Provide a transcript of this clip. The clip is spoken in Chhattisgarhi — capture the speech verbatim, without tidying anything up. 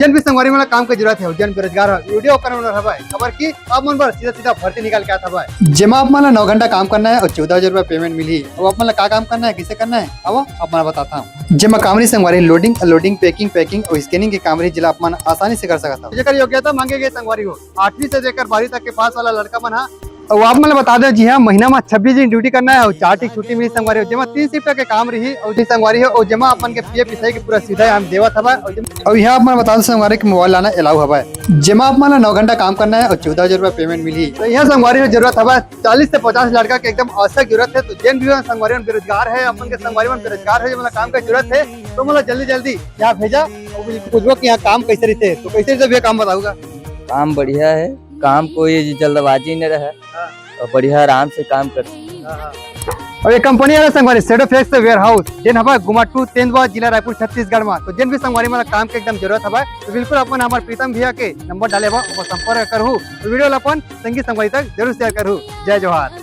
जेन भी संगवारी मन ला काम के जरूरत हे, जेन बेरोजगार हे, वीडियो ओकर मन हवय, काबर कि आप मन बर सीधा सीधा भर्ती निकाल के आत हवय, जेमा आप मन ला नौ घंटा काम करना हे अउ चौदह हजार रुपया पेमेंट मिलही। अब आप मन ला का काम करना हे, कइसे करना हे, आवव आप मन ला बताता हूँ। जेमा काम रही संगवारी लोडिंग, अनलोडिंग, पैकिंग, पैकिंग अउ स्कैनिंग के काम रही, जेला आप मन आसानी से कर सकत हव। जेकर योग्यता मांगे गए संगवारी हो, आठवीं से लेकर बारहवीं तक के पास वाला लड़का मन हा। अउ आप मन ल बता दें, जी हाँ, महीना म छब्बीस दिन ड्यूटी करना हे अउ चार ठी छुट्टी मिली संगवारी हो, जेमा तीन शिफ्ट के काम रही अउ जी संगवारी हो, अउ जेमा अपन के पीएफ ईएसआई के पूरा सुविधा हम देवत हवय। अउ जेमा, अउ यहाँ आप मन ल बता दें संगवारी के मोबाइल लाना अलाउ हवय, जेमा आप मन ल नौ घंटा काम करना हे अउ चौदह हजार रुपया पेमेंट मिली। तो यहाँ संगवारी हो जरूरत हवय चालीस से पचास लड़का के एकदम आवश्यक जरूरत हे। तो जेन भी हो संगवारी मन बेरोजगार हे, अपन के संगवारी मन बेरोजगार हे, जेमन ल काम के जरूरत हे, तो मोला जल्दी जल्दी यहाँ भेजा। अउ पूछबो कि यहाँ काम कैसे रहते, तो कैसे रहते भैया, काम बताऊंगा। काम बढ़िया है, काम कोई जल्दबाजी नहीं रहा हाँ। और बढ़िया आराम से काम कर। हाँ, हाँ। अउ ये कंपनी हरे संगवारी सेडोफेक्स वेयरहाउस, जेन हवय गुमाटू तेंदुआ, जिला रायपुर, छत्तीसगढ़ मा। तो जेन भी संगवारी मन ला काम के एकदम जरूरत हवय, तो बिल्कुल अपन हमर प्रीतम भैया के नंबर डाले हवय, ओकर संपर्क करहू। तो वीडियो ला अपन संगी संगवारी तक जरूर शेयर करहू। जय जोहार।